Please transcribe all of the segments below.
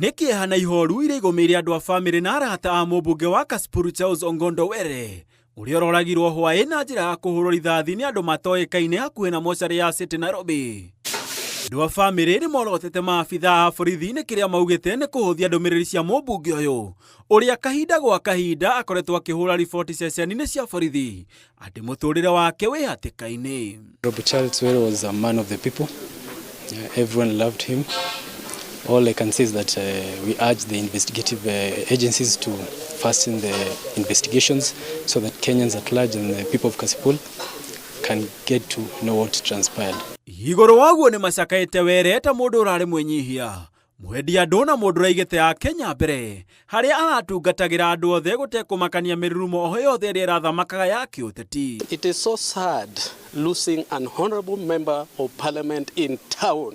Nĩ kĩeha na ihoru iria igũmĩire andũ a bamĩrĩ na arata a mũmbunge wa Kasipul Charles Ong'ondo Were ũrĩa ũroragirwo hwaĩ na njĩra ya kũhũrwo rithathi nĩ andũ matoĩkaine hakuhĩ na mocarĩ ya City Nairobi. Andũ a bamĩrĩ nĩ morotete maabitha a borithi nĩ kĩrĩa maugĩte nĩ kũhũthia ndũmĩrĩri cia mũmbunge ũyũ ũrĩa kahinda gwa kahinda akoretwo akĩhũra riboti ceceni-inĩ cia borithi atĩ mũtũrĩre wake wĩ hatĩka-inĩ. Robert Charles Were was a man of the people. Yeah, everyone loved him. All I can say is that we urge the investigative agencies to fasten the investigations so that Kenyans at large and the people of Kasipul can get to know what transpired. Igũrũ waguo nĩ macakaĩte Were ta mũndũ ũrarĩ mwĩnyihia, mwendi andũ na mũndũ ũraigĩte a Kenya mbere harĩa aratungatagĩra andũ othe gũtekũmakania mĩrurumo o yothe ĩrĩa ĩrathamakaga ya kĩũteti. It is so sad losing an honorable member of parliament in town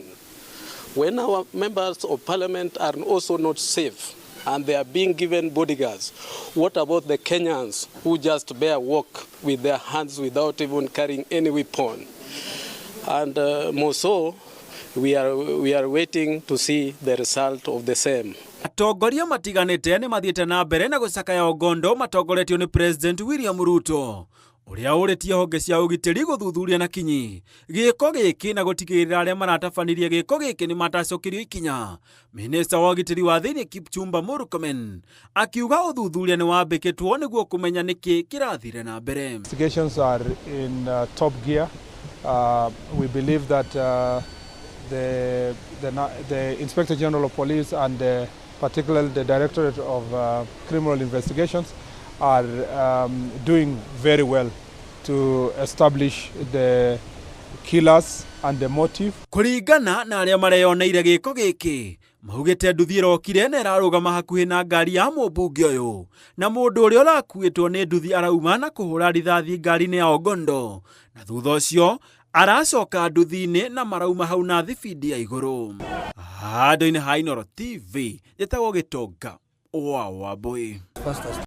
when our members of parliament are also not safe and they are being given bodyguards. What about the Kenyans who just bear walk with their hands without even carrying any weapon? And more so, we are waiting to see the result of the same. Atongoria matiganĩte nĩ mathiĩte na mbere na gũcakaya Ong'ondo matongoretio nĩ President William Ruto ũrĩa ũrĩtie honge cia ũgitĩri gũthuthuria na kinyi gĩko gĩkĩ na gũtigĩrĩra arĩa maratabanirie gĩko gĩkĩ nĩ matacokerio ikinya. Minista wa ũgitĩri wa thĩinĩ Kipchumba Murkomen akiuga ũthuthuria nĩ wambĩkĩtwo nĩguo kũmenya nĩkĩ kĩrathire na mbere. Investigations are in top gear. We believe that the Inspector General of Police and particularly the Directorate of Criminal Investigations are doing very well to establish the killers and the motive. Kũringana na arĩa mareyoneire gĩko gĩkĩ, maugĩte nduthi ĩrokire na ĩrarũgama hakuhĩ na ngari ya mũmbunge ũyũ, na mũndũ ũrĩa ũrakuĩtwo nĩ nduthi arauma na kũhũra rithathi ngari-inĩ ya Ong'ondo, na thutha ũcio aracoka nduthi-inĩ na marauma hau na thibindi ya igũrũ. Handũ-inĩ ha Inooro TV, njĩtagwo Gĩtonga wa Wambui.